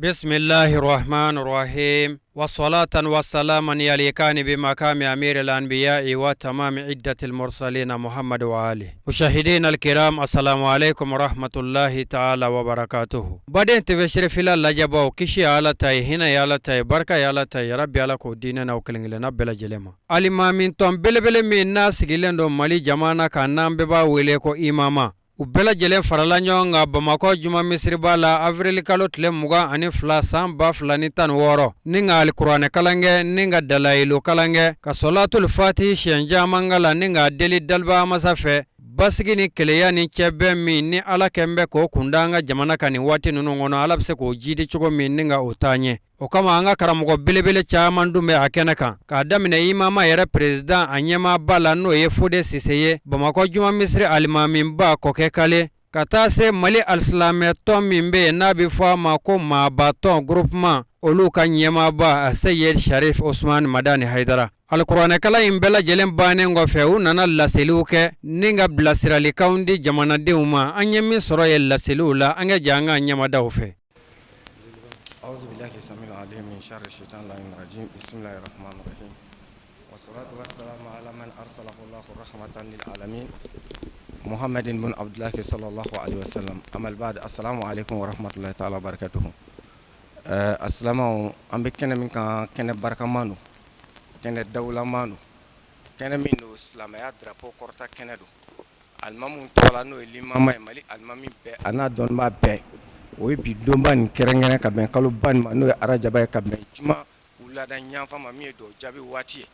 بسم الله الرحمن الرحيم وصلاة وسلاما يليقان بمقام أمير الأنبياء وتمام عدة المرسلين محمد وآله مشاهدينا الكرام السلام عليكم ورحمة الله تعالى وبركاته Baden TV Serifila lajɛbaw kisi Ala ta ye hinɛ ye Ala ta ye barika ye Ala ta ye yarabi Ala k'o di ne n'aw kelen-kelenna bɛɛ lajɛlen ma alimami tɔn belebele min n'a sigilen don Mali jamana kan n'an bɛɛ b'a wele ko imama u bɛɛ lajɛlen farala ɲɔgɔn kan Bamakɔ juma misiriba la awirilikalo tile 22 san 2016 ni ka alikuranɛ kalan kɛ ni ka dalayilu kalan kɛ ka sɔlatuli fati siɲɛ caman kalan ni k'a deli daliba masa fɛ basigi ni kelenya ni cɛbɛn min ni Ala kɛn bɛ k'o kunda an ka jamana kan nin waati ninnu kɔnɔ Ala bɛ se k'o jidi cogo min ni ka o taa ɲɛ o kama an ka karamɔgɔ belebele caman dun bɛ a kɛnɛ kan k'a daminɛ imama yɛrɛ perezidan a ɲɛmaaba la n'o ye Fode Sise ye Bamakɔ juma misiri alimamiba kɔkɛ kale ka taa se Mali alisilamɛ tɔn min bɛ yen n'a bɛ fɔ a ma ko maaba tɔn groupement olu ka ɲɛmaaba Seyid Sharif Osman Madani Hayidara alikuranɛkalan in bɛɛ lajɛlen bannen kɔfɛ u nana laseliw kɛ ni ka bilasiralikanw di jamanadenw ma an ye min sɔrɔ ye laseliw la an ka jɛ an ka ɲɛmadaw fɛ. أعوذ بالله السميع العليم من شر الشيطان اللعين الرجيم بسم الله الرحمن الرحيم والصلاة والسلام على من أرسله الله رحمة للعالمين محمد بن عبد الله صلى الله عليه وسلم أما بعد السلام عليكم ورحمة الله تعالى وبركاته السلام an bɛ kɛnɛ min kan kɛnɛ barikama don kɛnɛ dawulama don kɛnɛ min don silamɛya drapeau kɔrɔta kɛnɛ don alimamu tɔgɔ la n'o ye limama ye mali alimami bɛɛ a n'a dɔnnibaa bɛɛ o ye bi donba nin kɛrɛnkɛrɛn ka bɛn kaloba nin ma n'o ye arajaba ye ka bɛn juma wulada ɲanfan ma min ye dugawu jaabi waati ye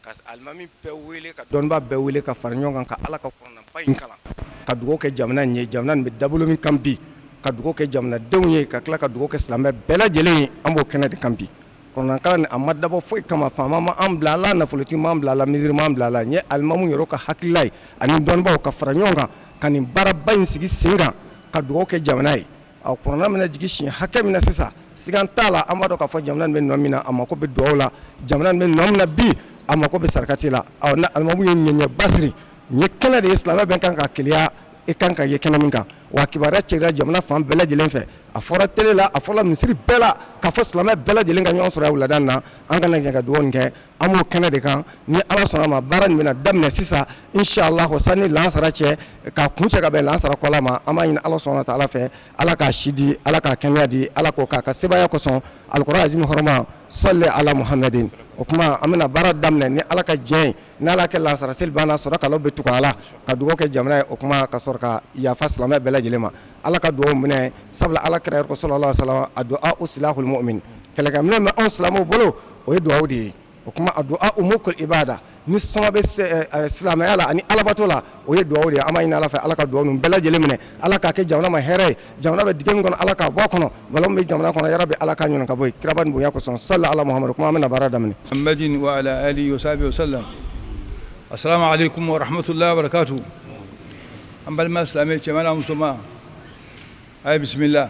ka alimami bɛɛ wele ka dɔnnibaa bɛɛ wele ka fara ɲɔgɔn kan ka ala ka kuranɛba in kalan ka dugawu kɛ jamana in ye jamana nin bɛ dabolo min kan bi ka dugawu kɛ jamanadenw ye ka tila ka dugawu kɛ silamɛ bɛɛ lajɛlen ye an b'o kɛnɛ de kan bi Kuranɛkalan nin a ma dabɔ foyi kama faama ma an bila a la nafolotigi m'an bila a la minisiri m'an bila a la nin ye alimamu yɛrɛ ka hakilila ye ani dɔnnibaaw ka fara ɲɔgɔn kan ka nin baaraba in sigi sen kan ka dugawu kɛ jamana ye a kuranɛ bɛna jigin siɲɛ hakɛ min na sisan siga t'a la an b'a dɔn k'a fɔ jamana bɛ nɔ min na a mako bɛ dugawu la jamana bɛ nɔ min na bi a mako bɛ sarakati la ni alimamu ye ŋɛɲɛba siri nin ye kɛnɛ de ye silamɛ bɛɛ kan ka keleya i kan ka ye kɛnɛ min kan wa kibaruya cɛra jamana fan bɛɛ lajɛlen fɛ a fɔra télé la a fɔra misiri bɛɛ la k'a fɔ silamɛ bɛɛ lajɛlen ka ɲɔgɔn sɔrɔ wulada na an ka jɛ ka dugawu kɛ an b'o kɛnɛ de kan ni ala sɔnna ma baara nin bɛna daminɛ sisan inshallah sani lansara cɛ ka kuncɛ ka bɛn lansara kɔla ma an b'a ɲini ala subhanahu wa taala fɛ ala k'a si di ala k'a kɛnɛya di ala k'o k'a ka sebaaya kosɔn alikuranɛ azimi hɔrɔma sɔli ala muhamɛdin o tuma an bɛna baara daminɛ ni ala ka diɲɛ ye N' ala kɛ lansara seli banna sɔrɔ kalo bɛ tugu a la ka dugawu kɛ jamana ye o kuma ka sɔrɔ ka yafa silamɛ bɛɛ lajɛlen ma ala ka dugawu minɛ sabula ala kira ko sallallahu alaihi wasallam addu'a silahul mu'min kɛlɛkɛminɛn bɛ anw silamɛw bolo o ye dugawu de ye o kuma addu'a mukhul ibada ni sɔngɔ bɛ silamɛya la ani alabato la o ye dugawu de ye an b'a ɲini ala fɛ ala ka dugawu ninnu bɛɛ lajɛlen minɛ ala k'a kɛ jamana ma hɛrɛ ye jamana bɛ dingɛ min kɔnɔ ala k'a bɔ a kɔnɔ balawu min bɛ jamana kɔnɔ yarabi ala k'a ɲɔni ka bɔ yen kiraba nin bonya kosɔn sali ala muhamadu kuma an bɛna baara daminɛ. Muhammadin wa ala alihi wa sahbihi wa sallam assalamu alaikum wa rahmatullahi wa barakatuh an balima silamɛ cɛman n'a musoman a ye bisimila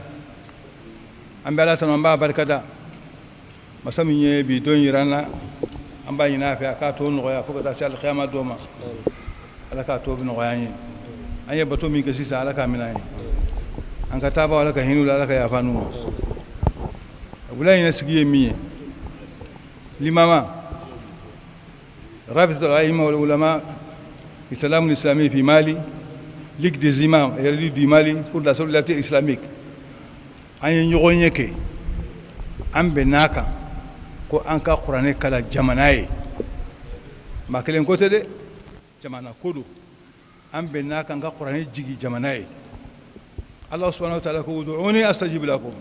an bɛ ala tanu an b'a barikada masa min ye bi don yira an na an b'a ɲini a fɛ a k'a to nɔgɔya fo ka taa se alikiyama don ma ala k'a to nɔgɔya an ye an ye bato min kɛ sisan ala k'a minɛ an ye an ka taabaaw ala ka hinɛ u la ala ka yafa n'u ma wula in sigi ye min ye limama rabitatul aima wal ulama islam islami fi mali ligue des imams et religieux du Mali pour la solidarité islamique an ye ɲɔgɔn ye kɛ an bɛnn'a kan ko an ka kuranɛ kalan jamana ye maa kelen ko tɛ dɛ jamana ko don an bɛnn'a kan ka kuranɛ jigin jamana ye ala subhanahu wa taala ko ud'uni astajib lakum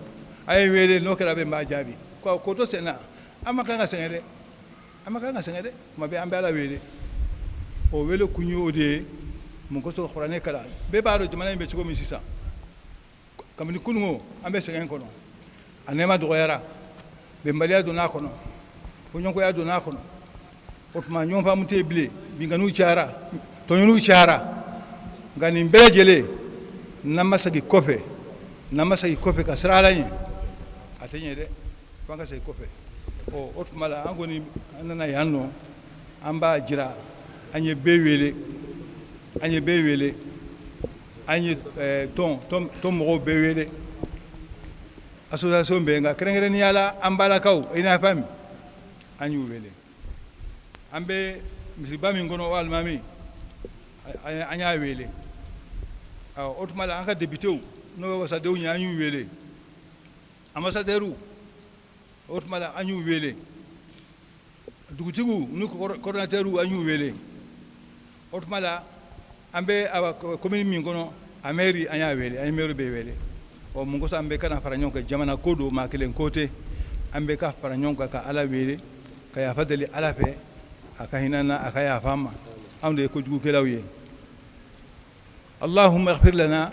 a ye wele n'o kɛra bɛ n b'a jaabi ko ko to senna an ma kan ka sɛgɛn dɛ an ma kan ka sɛgɛn dɛ tuma bɛɛ an bɛ ala wele o wele kun ye o de ye mun kosɔn kuranɛ kalan bɛɛ b'a dɔn jamana in bɛ cogo min sisan Kabini kununko an bɛ sɛgɛn kɔnɔ a nɛɛma dɔgɔyara bɛnbaliya donna a kɔnɔ fɔɲɔgɔnkɔya donna a kɔnɔ o tuma ɲɔgɔn faamu tɛ yen bilen binkanniw cayara tɔɲɔniw cayara nka nin bɛɛ lajɛlen n'an ma segin kɔfɛ n'an ma segin kɔfɛ ka siran Ala ɲɛ a tɛ ɲɛ dɛ fo an ka segin kɔfɛ ɔ o tuma la an kɔni an nana yan nɔ an b'a jira an ye bɛɛ wele an ye bɛɛ wele an ye tɔn mɔgɔw bɛɛ wele Association bɛɛ, nka kɛrɛnkɛrɛnnenya la an balakaw UNFM, an y'u wele. An bɛ misiba min kɔnɔ, o alimami, an y'a wele. O tuma la, an ka députéw, n'o ye wasadenw ye, an y'u wele. Ambassadeurw, o tuma la, an y'u wele. Dugutigiw n'u coordonnateurw, an y'u wele. O tuma la, an bɛ commune min kɔnɔ, a maire, an y'a wele, an ye maire bɛɛ wele. Ɔ mun kosɔn an bɛ ka na fara ɲɔgɔn kan? Jamana ko don, maa kelen ko tɛ. An bɛ ka fara ɲɔgɔn kan ka Ala wele, ka yafa deli Ala fɛ, a ka hinɛ na, a ka yafa an ma. Anw de ye kojugukɛlaw ye. اللهم اغفر لنا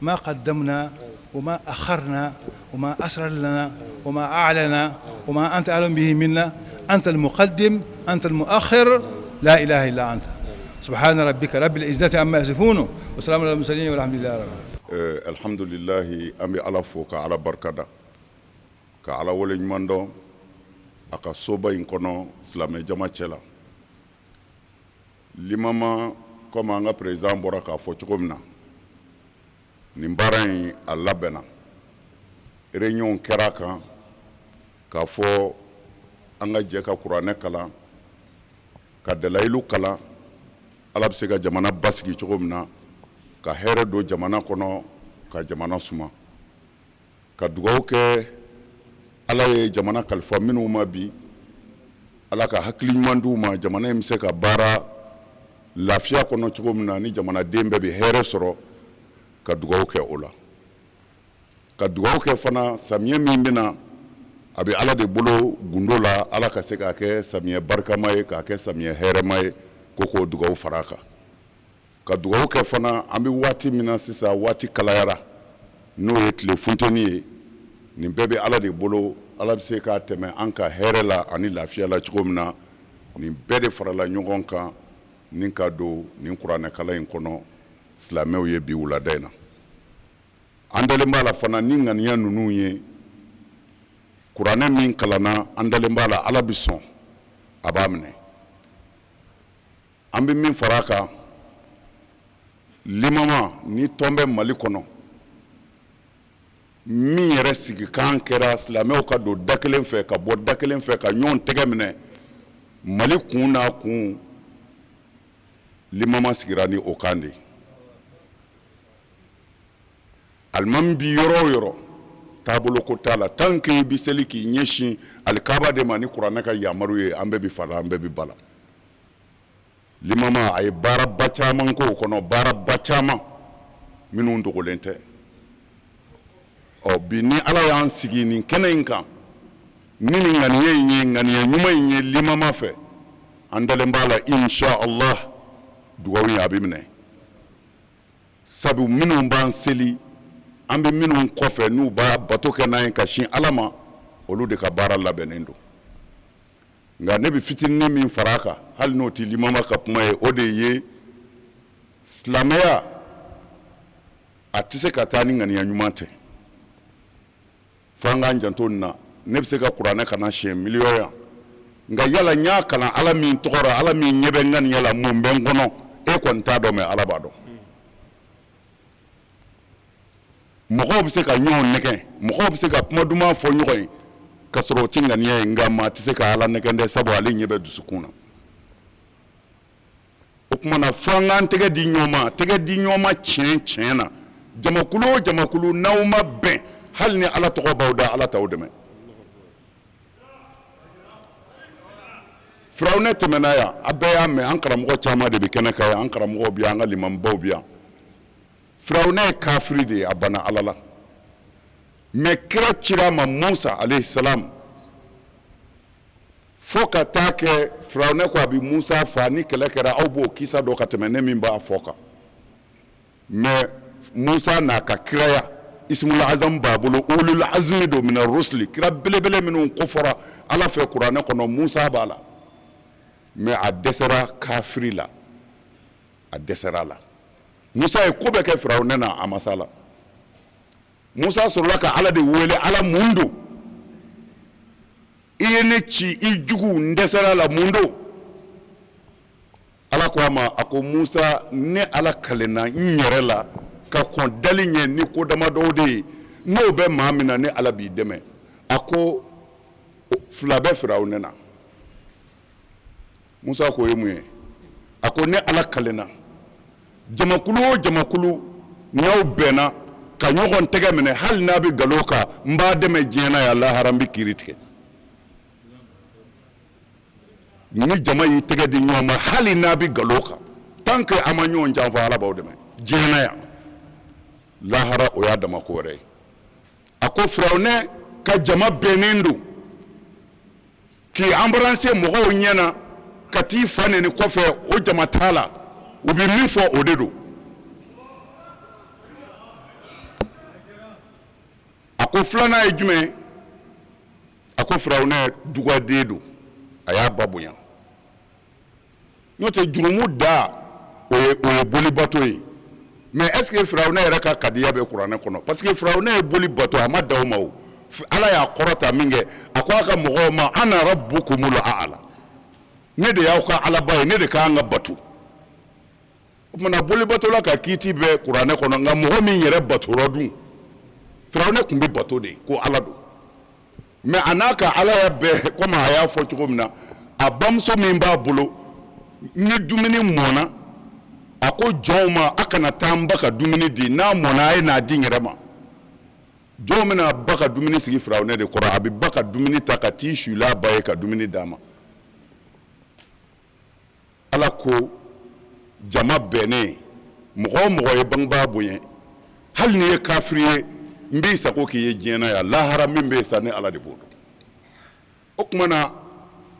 ما قدمنا وما أخرنا وما أسررنا وما أعلنا وما أنت أعلم به منا. أنت المقدم، أنت المؤخر، لا إله إلا أنت. سبحان ربك رب العزة عما يصفون وسلام على المرسلين والحمد لله رب العالمين. Alhamdulilahi, an bɛ Ala fo, ka Ala barikada, ka Ala wale ɲuman dɔn a ka soba in kɔnɔ, silamɛ jama cɛ la. Limama, komi an ka président bɔra k'a fɔ cogo min na, nin baara in a labɛnna, réunion kɛra kan k'a fɔ an ka jɛ ka kuranɛ kalan, ka dalayilu kalan, Ala bɛ se ka jamana basigi cogo min na, ka hɛrɛ don jamana kɔnɔ, ka jamana suma, ka dugawu kɛ Ala ye jamana kalifa minnu ma bi, Ala ka hakili ɲuman d'u ma, jamana in bɛ se ka baara lafiya kɔnɔ cogo min na, ni jamanaden bɛɛ bɛ hɛrɛ sɔrɔ, ka dugawu kɛ o la, ka dugawu kɛ fana samiyɛ min bɛna, a bɛ Ala de bolo gundo la, Ala ka se k'a kɛ samiyɛ barikama ye, k'a kɛ samiyɛ hɛrɛma ye, ko k'o dugawu fara a kan, ka dugawu kɛ fana an bɛ waati min na sisan, waati kalayara, n'o ye tile funteni ye. Nin bɛɛ bɛ Ala de bolo, Ala bɛ se k'a tɛmɛ an ka hɛrɛ la ani lafiya la cogo min na. Nin bɛɛ de farala ɲɔgɔn kan ni ka don nin kuranɛkalan in kɔnɔ silamɛw ye bi wulada in na. An dalen b'a la fana, ni ŋaniya ninnu ye, kuranɛ min kalanna, an dalen b'a la Ala bɛ sɔn, a b'a minɛ. An bɛ min fara a kan, limama ni tɔn bɛ Mali kɔnɔ min yɛrɛ sigikan kɛra silamɛw ka don da kelen fɛ, ka bɔ da kelen fɛ, ka ɲɔgɔn tɛgɛ minɛ Mali kun n'a kun, limama sigira ni o kan de ye. Alimami bi yɔrɔ o yɔrɔ, taabolo ko t'a la, tant que i bɛ seli k'i ɲɛsin alikaba de ma ni kuranɛ ka yamaru ye, an bɛɛ bi fa la, an bɛɛ bi ba la. Limama a ye baaraba caman k'o kɔnɔ, baaraba caman minnu dogolen tɛ. Ɔ bi, ni Ala y'an sigi nin kɛnɛ in kan ni nin ŋaniya in ye, ŋaniya ɲuman in ye limama fɛ, an dalen b'a la, insha Allah, dugawu in a bɛ minɛ, sabu minnu b'an seli, an bɛ minnu kɔfɛ, n'u b'a bato kɛ n'an ye ka sin Ala ma, olu de ka baara labɛnnen don. Nka ne bɛ fitinin min fara a kan, hali n'o tɛ limama ka kuma ye, o de ye silamɛya a tɛ se ka taa ni ŋaniya ɲuman tɛ. Fo an k'an janto nin na. Ne bɛ se ka kuranɛ kalan siɲɛ miliyɔn yan, nka yala n y'a kalan Ala min tɔgɔ la, Ala min ɲɛ bɛ n ŋaniya la, mun bɛ n kɔnɔ, e kɔni t'a dɔn, mɛ Ala b'a dɔn. Mɔgɔw bɛ se ka ɲɔgɔn nɛgɛn, mɔgɔw bɛ se ka kuma duman fɔ ɲɔgɔn ye ka sɔrɔ o tɛ ŋaniya ye, nka maa tɛ se ka Ala nɛgɛn dɛ, sabu ale ɲɛ bɛ dusukun na. O tuma na, fo an k'an tɛgɛ di ɲɔgɔn ma, tɛgɛ di ɲɔgɔn ma tiɲɛ tiɲɛ na. Jamakulu o jamakulu, n'aw ma bɛn, hali ni Ala tɔgɔ b'aw da, Ala t'aw dɛmɛ. Firawunɛ tɛmɛna yan, a bɛɛ y'a mɛn. An karamɔgɔ caman de bɛ kɛnɛ kan yan, an karamɔgɔw bɛ yan, an ka limamubaw bɛ yan. Firawunɛ ye kafiri de ye, a banna Ala la, mɛ kira cira a ma, Musa alayhi salam, fo ka taa kɛ firawunɛ ko a bɛ Musa fa. Ni kɛlɛ kɛra, aw b'o kisa dɔn ka tɛmɛ ne min b'a fɔ kan. Mɛ Musa n'a ka kiraya, ismul azam b'a bolo, ulul azmi don mina rusuli, kira belebele minnu kofɔra Ala fɛ kuranɛ kɔnɔ, Musa b'a la. Mɛ a dɛsɛra kafiri la, a dɛsɛra la. Musa ye ko bɛɛ kɛ firawunɛ na, a ma s'a la. Musa sɔrɔla ka Ala de wele: Ala, mun don i ye ne ci i jugu, n dɛsɛra la, mun don? Ala ko a ma, a ko: Musa, ne Ala kalenna n yɛrɛ la ka kɔn dali ɲɛ ni ko damadɔw de ye. N'o bɛ maa min na, ne Ala b'i dɛmɛ. A ko fila bɛ Firawunɛ na. Musa ko o ye mun ye? A ko ne Ala kalenna, jamakulu o jamakulu n'aw bɛnna ka ɲɔgɔn tɛgɛ minɛ, hali n'a bɛ nkalon kan, n b'a dɛmɛ diɲɛ na yan, lahara n bɛ kiiri tigɛ. Ni jama y'i tɛgɛ di ɲɔgɔn ma, hali n'a bɛ nkalon kan, tant que a ma ɲɔgɔn janfa, Ala b'aw dɛmɛ diɲɛ na yan, lahara o y'a dama ko wɛrɛ ye. A ko Firawunɛ ka jama bɛnnen don k'i embrasser mɔgɔw ɲɛ na ka t'i fa neni kɔfɛ, o jama t'a la, u bɛ min fɔ o de don. A ko filanan ye jumɛn ye? A ko Firawunɛ dugaden don, a y'a ba bonya. N'o tɛ jurumu da o ye bolibato ye. Mais est ce que Firawunɛ yɛrɛ ka kadiya bɛ kuranɛ kɔnɔ? Parce que Firawunɛ ye boli bato, a ma dan o ma o. Ala y'a kɔrɔta min kɛ, a ko a ka mɔgɔw ma, ana rabbukumul a'la, ne de y'aw ka alaba ye, ne de ka kan ka bato. O tuma na bolibatola ka kiiti bɛ kuranɛ kɔnɔ, nka mɔgɔ min yɛrɛ batora dun, Firawunɛ tun bɛ bato de ko ala don. Mais a n'a ka alaya bɛɛ, komi a y'a fɔ cogo min na, a bamuso min b'a bolo ni dumuni mɔna, a ko jɔnw ma, a kana taa n ba ka dumuni di, n'a mɔna a ye n'a di n yɛrɛ ma. Jɔnw bɛna ba ka dumuni sigi Firawunɛ de kɔrɔ, a bɛ ba ka dumuni ta ka t'i sula ba ye ka dumuni d'a ma. Ala ko jama bɛnnen, mɔgɔ o mɔgɔ ye bangebaa bonya, hali n'i ye kafiri ye, n b'i sago k'i ye diɲɛ na yan, lahara min bɛ yen sa, ne Ala de b'o dɔn. O tuma na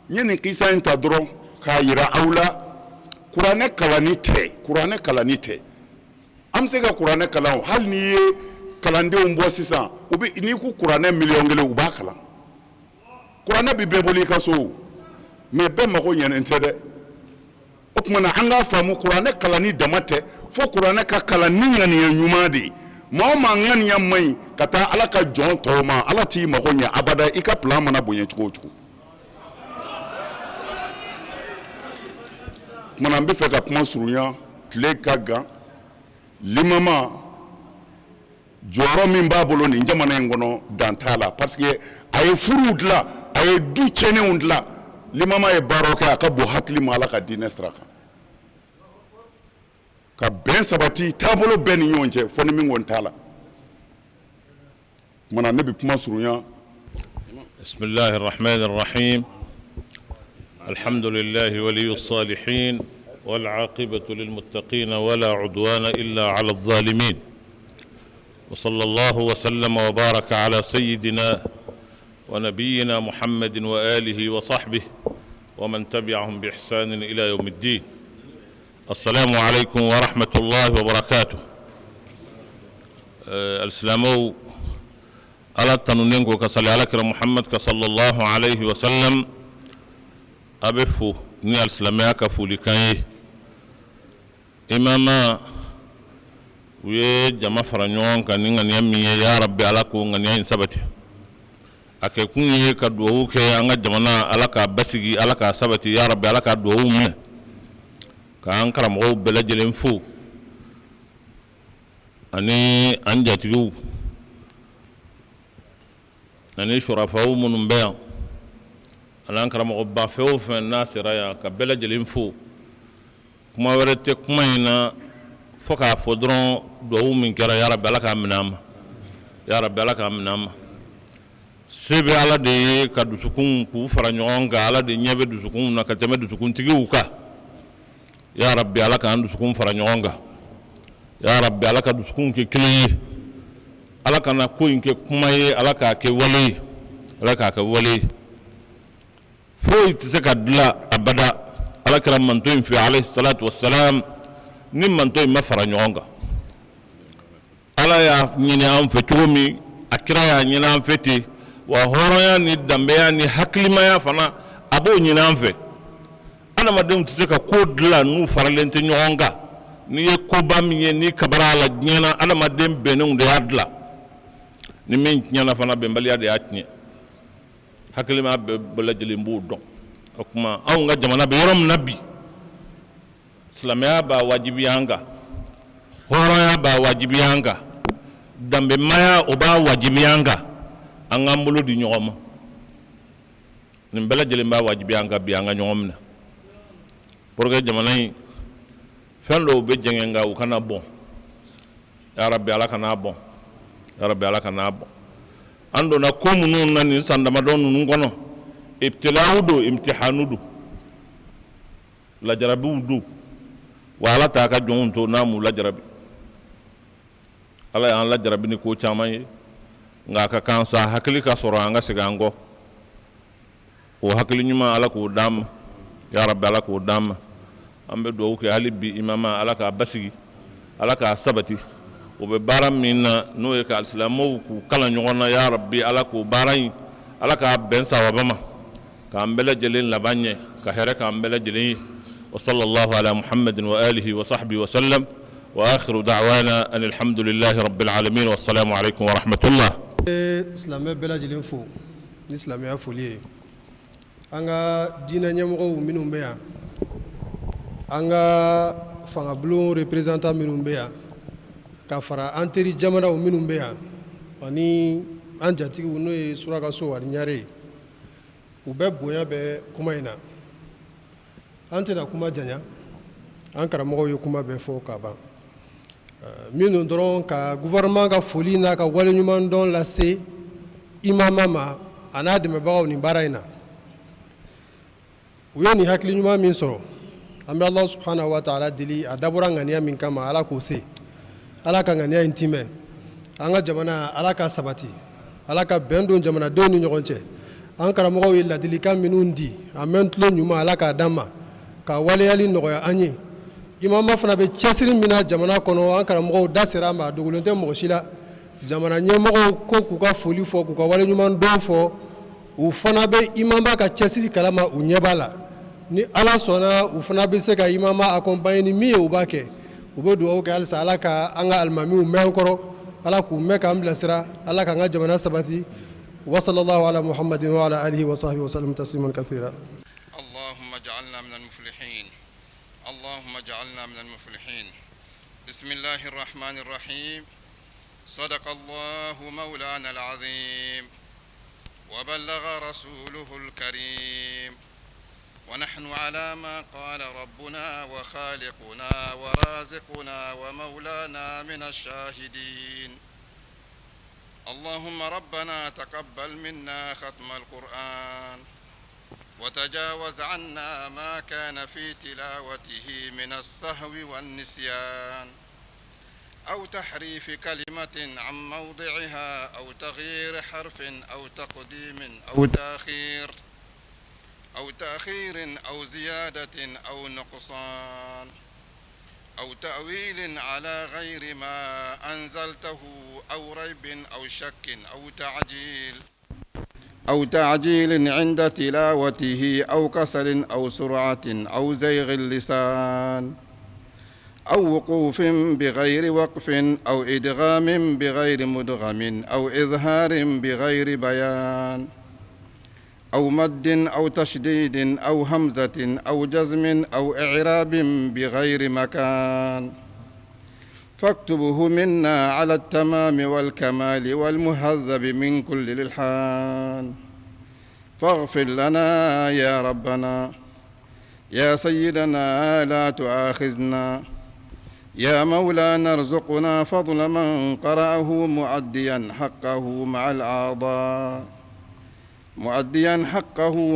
n ye nin kisa in ta dɔrɔn k'a yira aw la, kuranɛ kalanni tɛ, kuranɛ kalanni tɛ. An bɛ se ka kuranɛ kalan o, hali n'i ye kalandenw bɔ sisan, u bɛ n'i ko kuranɛ 1,000,000 u b'a kalan. Kuranɛ bɛ bɛɛ bolo i ka so, mais bɛɛ mago ɲɛnen tɛ dɛ. O tuma na an k'a faamu, kuranɛ kalanni dama tɛ, fo kuranɛ ka kalan ni ŋaniya ɲuman de ye. Maa o maa ŋaniya man ɲi ka taa Ala ka jɔn tɔw ma, Ala t'i mago ɲɛ abada, i ka plan mana bonya cogo o cogo. Tuma na n bɛ fɛ ka kuma surunya, tile ka gan. Limama jɔyɔrɔ min b'a bolo nin jamana in kɔnɔ, dan t'a la, parce que a ye furuw dilan, a ye du tiɲɛnenw dilan. Limama ye baaraw kɛ, a ka bon hakili ma Ala ka diinɛ sira kan, ka bɛn sabati taabolo bɛɛ ni ɲɔgɔn cɛ, fɔ ni min kɔni t'a la. Tuma na ne bɛ kuma surunya. Bismillahir Rahmanir Rahim. Alhamdulillahi waliyus salihin wal aqibatu lil muttaqin wala udwana illa ala zalimin. Wa sallallahu wa sallama wa baraka ala sayyidina wa nabiyyina Muhammadin wa alihi wa sahbihi wa man tabi'ahum bi ihsanin ila yawmiddin. Assalamu alaikum wa rahmatullahi wa barakatuh. Alisilamɛw, Ala tanunen ko ka sali Alakira Muhamad kan sallallahu alaihi wa sallam, a bɛ fo ni alisilamɛya ka folikan ye. Imama u ye jama fara ɲɔgɔn kan ni ŋaniya min ye, ya Rabbi Ala k'o ŋaniya in sabati. A kɛ kun ye ka dugawu kɛ an ka jamana, Ala k'a basigi, Ala k'a sabati, ya Rabbi Ala ka dugawu minɛ. K'an karamɔgɔw bɛɛ lajɛlen fo ani an jatigiw ani surafaw minnu bɛ yan, ani an karamɔgɔba fɛn o fɛn n'a sera yan, ka bɛɛ lajɛlen fo. Kuma wɛrɛ tɛ kuma in na fo k'a fɔ dɔrɔn, dugawu min kɛra, ya Rabbi Ala k'a minɛ an ma, ya Rabbi Ala k'a minɛ an ma. Se bɛ Ala de ye ka dusukun k'u fara ɲɔgɔn kan. Ala de ɲɛ bɛ dusukun na ka tɛmɛ dusukuntigiw kan. Ya Rabbi Ala k'an dusukun fara ɲɔgɔn kan. Ya Rabbi Ala ka dusukun kɛ kelen ye. Ala kana ko in kɛ kuma ye, Ala k'a kɛ wale ye, Ala k'a kɛ wale ye. Foyi tɛ se ka dilan abada Ala kira mantɔn in fɛ alayhi salatu wasalam ni mantɔn in ma fara ɲɔgɔn kan. Ala y'a ɲini an fɛ cogo min, a kira y'a ɲini an fɛ ten. Wa hɔrɔnya ni danbeya ni hakilimaya fana, a b'o ɲini an fɛ. Adamadenw tɛ se ka ko dilan n'u faralen tɛ ɲɔgɔn kan. N'i ye koba min ye, n'i kabara a la diɲɛ na, adamaden bɛnnenw de y'a dilan. Ni min tiɲɛna fana, bɛnbaliya de y'a tiɲɛ. Hakilima bɛɛ lajɛlen b'o dɔn. O tuma anw ka jamana bɛ yɔrɔ min na bi, silamɛya b'a wajibiya an kan, hɔrɔnya b'a wajibiya an kan, Danbemaya o b'a wajibiya an kan an k'an bolo di ɲɔgɔn ma. Nin bɛɛ lajɛlen b'a wajibiya an kan bi an ka ɲɔgɔn minɛ pour que jamana in fɛn dɔw bɛ jɛngɛ nka u kana bɔn. Ya Rabbi, Ala kan'a bɔn. Ya Rabbi, Ala kan'a bɔn. An donna ko minnu na nin san damadɔ ninnu kɔnɔ, ibtilawu don, imtihanu don, lajarabiw don. Wa Ala t'a ka jɔnw to n'a m'u lajarabi. Ala y'an lajarabi ni ko caman ye, nka a ka kan sa hakili ka sɔrɔ an ka segin an kɔ. O hakili ɲuman, Ala k'o d'an ma. Ya Rabbi, Ala k'o d'an ma. An bɛ dugawu kɛ hali bi imama, Ala k'a basigi, Ala k'a sabati. O bɛ baara min na, n'o ye ka alisilamɛw k'u kalan ɲɔgɔn na, ya Rabbi, Ala k'o baara in, Ala k'a bɛn sawaba ma, k'an bɛɛ lajɛlen laban ɲɛ, ka hɛrɛ k'an bɛɛ lajɛlen ye. Wa sallallahu ala muhammadin wa alihi wa sahbihi wa sallam wa akhiru da'wana anil hamdulillahi rabbil alamin. Wassalamu alaikum wa rahmatullah. Silamɛ bɛɛ lajɛlen fo ni silamɛya foli ye. An ka diinɛ ɲɛmɔgɔw minnu bɛ yan, an ka fangabulon représentant minnu bɛ yan, ka fara an teri jamanaw minnu bɛ yan, ani an jatigiw, n'o ye Surakaso ani Ɲare ye, u bɛɛ bonya bɛ kuma in na. An tɛna kuma janya, an karamɔgɔw ye kuma bɛɛ fɔ ka ban. Minnu dɔrɔn ka gouvernement ka foli n'a ka waleɲumandɔn lase imama ma a n'a dɛmɛbagaw nin baara in na. U ye nin hakili ɲuman min sɔrɔ, an bɛ Ala subhanahu wa ta'ala deli, a dabɔra ŋaniya min kama, Ala k'o se, Ala ka ŋaniya in timɛ. An ka jamana, Ala ka sabati, Ala ka bɛn don jamanadenw ni ɲɔgɔn cɛ. An karamɔgɔw ye ladilikan minnu di, a mɛn tulo ɲuman, Ala k'a d'an ma ka waleyali nɔgɔya an ye. Imama fana bɛ cɛsiri min na jamana kɔnɔ, an karamɔgɔw da sera a ma, a dogolen tɛ mɔgɔ si la. Jamana ɲɛmɔgɔw ko k'u ka foli fɔ, k'u ka waleɲuman dɔn fɔ. U fana bɛ imama ka cɛsiri kalama, u ɲɛ b'a la. Ni Ala sɔnna, u fana bɛ se ka imama accompagner ni min ye, u b'a kɛ. U bɛ dugawu kɛ halisa, Ala ka an ka alimamiw mɛn an kɔrɔ, Ala k'u mɛn k'an bilasira, Ala k'an ka jamana sabati. Wa sallallahu ala muhammadin wa ala alihi wa sahbihi wa sallam tasliman kathira. اللهم اجعلنا من المفلحين، اللهم اجعلنا من المفلحين. بسم الله الرحمن الرحيم. صدق الله مولانا العظيم وبلغ رسوله الكريم، ونحن على ما قال ربنا وخالقنا ورازقنا ومولانا من الشاهدين. اللهم ربنا تقبل منا ختم القرآن وتجاوز عنا ما كان في تلاوته من السهو والنسيان أو تحريف كلمة عن موضعها أو تغيير حرف أو تقديم أو تأخير أو زيادة أو نقصان أو تأويل على غير ما أنزلته أو ريب أو شك أو تعجيل عند تلاوته أو كسل أو سرعة أو زيغ اللسان أو وقوف بغير وقف أو إدغام بغير مدغم أو إظهار بغير بيان أو مد أو تشديد أو همزة أو جزم أو إعراب بغير مكان، فاكتبه منا على التمام والكمال والمهذب من كل الإلحان. فاغفر لنا يا ربنا، يا سيدنا لا تؤاخذنا، يا مولانا ارزقنا فضل من قرأه مؤديا حقه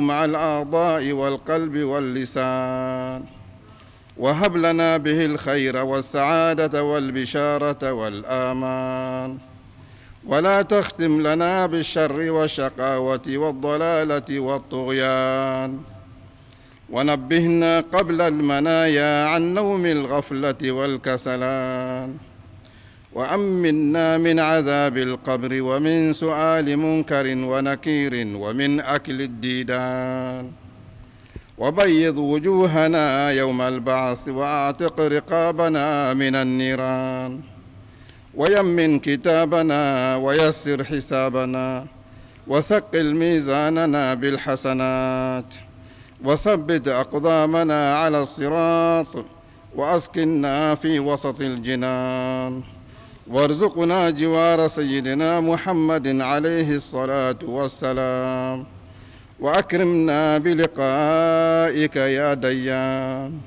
مع الأعضاء والقلب واللسان، وهب لنا به الخير والسعادة والبشارة والآمان، ولا تختم لنا بالشر والشقاوة والضلالة والطغيان، ونبهنا قبل المنايا عن نوم الغفلة والكسلان، وأمنا من عذاب القبر ومن سؤال منكر ونكير ومن أكل الديدان، وبيض وجوهنا يوم البعث، وأعتق رقابنا من النيران، ويمن كتابنا، ويسر حسابنا، وثقل ميزاننا بالحسنات، وثبت أقدامنا على الصراط، وأسكننا في وسط الجنان. وارزقنا جوار سيدنا محمد عليه الصلاة والسلام وأكرمنا بلقائك يا ديان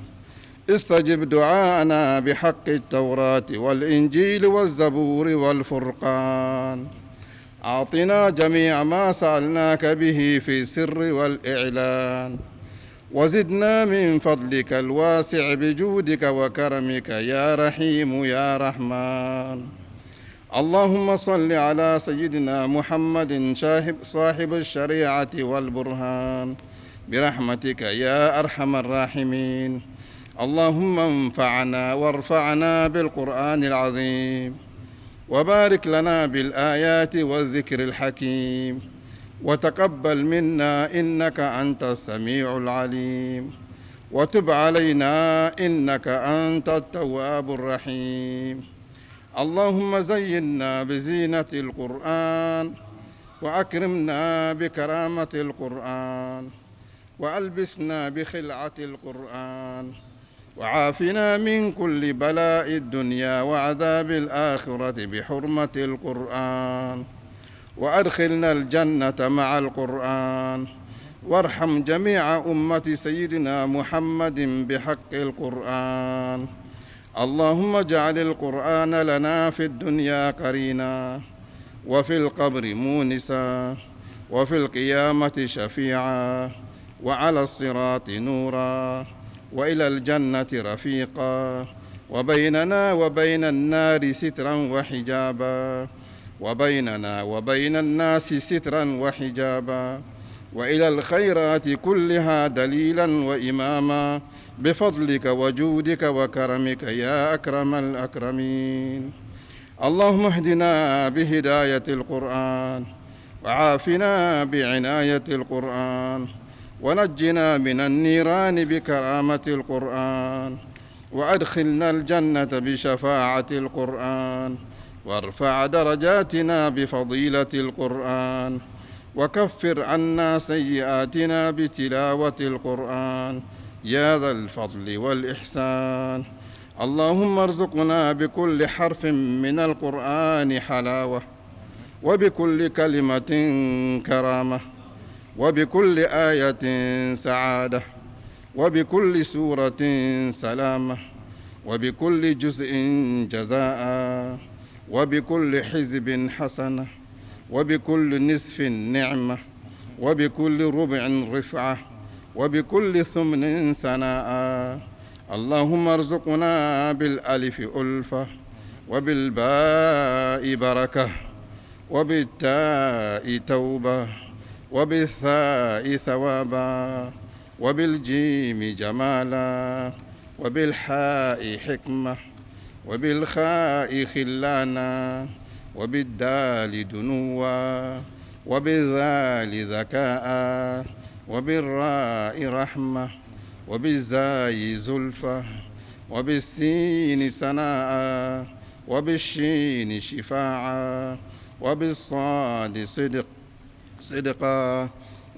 استجب دعاءنا بحق التوراة والإنجيل والزبور والفرقان أعطنا جميع ما سألناك به في السر والإعلان وزدنا من فضلك الواسع بجودك وكرمك يا رحيم يا رحمن اللهم صل على سيدنا محمد صاحب الشريعة والبرهان برحمتك يا أرحم الراحمين اللهم انفعنا وارفعنا بالقرآن العظيم وبارك لنا بالآيات والذكر الحكيم وتقبل منا إنك أنت السميع العليم وتب علينا إنك أنت التواب الرحيم اللهم زينا بزينة القرآن وأكرمنا بكرامة القرآن وألبسنا بخلعة القرآن وعافنا من كل بلاء الدنيا وعذاب الآخرة بحرمة القرآن وأدخلنا الجنة مع القرآن وارحم جميع أمة سيدنا محمد بحق القرآن اللهم اجعل القرآن لنا في الدنيا قرينا وفي القبر مونسا وفي القيامة شفيعا وعلى الصراط نورا وإلى الجنة رفيقا وبيننا وبين النار سترا وحجابا وبيننا وبين الناس سترا وحجابا وإلى الخيرات كلها دليلا وإماما بفضلك وجودك وكرمك يا أكرم الأكرمين اللهم اهدنا بهداية القرآن وعافنا بعناية القرآن ونجنا من النيران بكرامة القرآن وأدخلنا الجنة بشفاعة القرآن وارفع درجاتنا بفضيلة القرآن وكفر عنا سيئاتنا بتلاوة القرآن يا ذا الفضل والإحسان اللهم ارزقنا بكل حرف من القرآن حلاوة وبكل كلمة كرامة وبكل آية سعادة وبكل سورة سلامة وبكل جزء جزاء وبكل حزب حسنة وبكل نصف نعمة وبكل ربع رفعة وبكل ثمن ثناء اللهم ارزقنا بالألف ألفة وبالباء بركة وبالتاء توبة وبالثاء ثوابا وبالجيم جمالا وبالحاء حكمة وبالخاء خلانا وبالدال دنوا وبالذال ذكاء وبالراء رحمة وبالزاي زلفة وبالسين سناء وبالشين شفاعة وبالصاد صدقا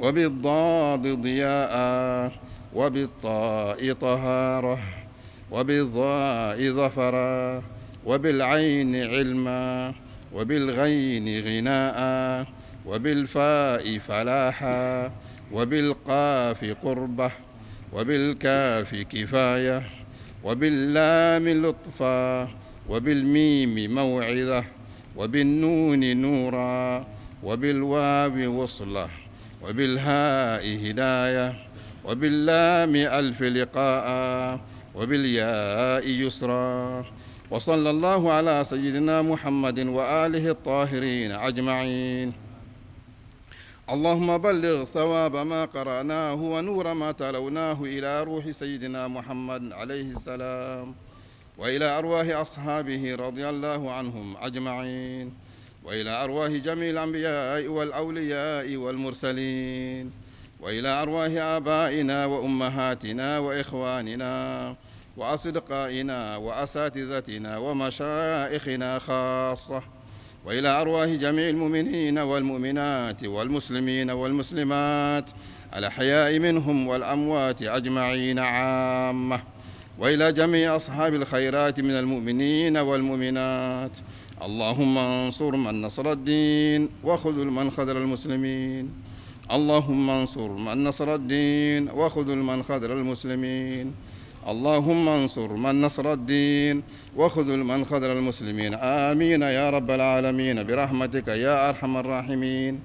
وبالضاد ضياء وبالطاء طهارة وبالظاء ظفرا وبالعين علما وبالغين غناء وبالفاء فلاحا وبالقاف قربة وبالكاف كفاية وباللام لطفا وبالميم موعظة وبالنون نورا وبالواو وصلة وبالهاء هداية وباللام ألف لقاء وبالياء يسرا وصلى الله على سيدنا محمد وآله الطاهرين أجمعين اللهم بلغ ثواب ما قرأناه ونور ما تلوناه إلى روح سيدنا محمد عليه السلام وإلى أرواح أصحابه رضي الله عنهم أجمعين وإلى أرواح جميع الأنبياء والأولياء والمرسلين وإلى أرواح آبائنا وأمهاتنا وإخواننا وأصدقائنا وأساتذتنا ومشايخنا خاصة وإلى أرواح جميع المؤمنين والمؤمنات والمسلمين والمسلمات الأحياء منهم والأموات أجمعين عامة وإلى جميع أصحاب الخيرات من المؤمنين والمؤمنات اللهم انصر من نصر الدين وخذل من خذل المسلمين. اللهم انصر من نصر الدين وخذل من خذل المسلمين. اللهم انصر من نصر الدين وخذل من خذل المسلمين. آمين يا رب العالمين برحمتك يا أرحم الراحمين.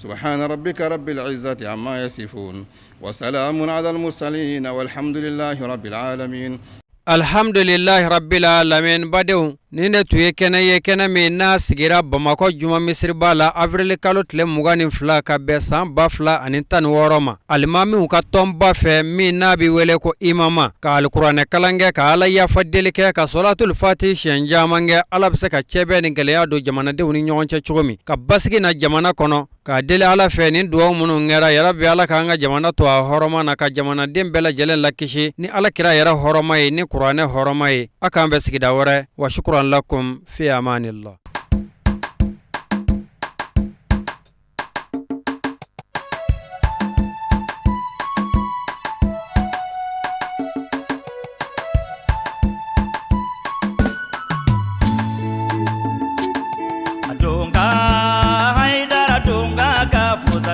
سبحان ربك رب العزة عما يصفون وسلام على المرسلين والحمد لله رب العالمين. Alhamdulilahi rabbil alamin. Badenw, nin de tun ye kɛnɛ ye, kɛnɛ min n'a sigira Bamakɔ Juma misiriba la avril kalo tile 22 ka bɛn san 2016 ma, alimamiw ka tɔnba fɛ min n'a bɛ wele ko Imama, ka alikuranɛ kalan kɛ, ka Ala yafa deli kɛ, ka sɔlatul fati siɲɛ caman kɛ, Ala bɛ se ka cɛbɛ ni gɛlɛya don jamanadenw ni ɲɔgɔn cɛ cogo min, ka basigi na jamana kɔnɔ, k'a deli Ala fɛ nin dugawu minnu kɛra, yarabi Ala k'an ka jamana to a hɔrɔma na, ka jamanaden bɛɛ lajɛlen lakisi ni Ala kira yɛrɛ hɔrɔma ye, ni kuranɛ hɔrɔma ye. A k'an bɛn sigida wɛrɛ. Wa shukran lakum fi amanillah.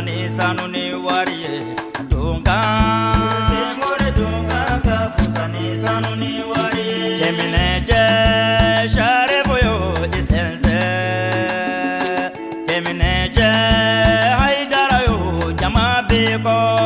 Ni sanu ni wari ye donka donka ka fusa ni sanu ni wari ye cɛminɛcɛ sarifu yo i sɛnsɛn cɛminɛcɛ Hayidara yo jama bɛ kɔ.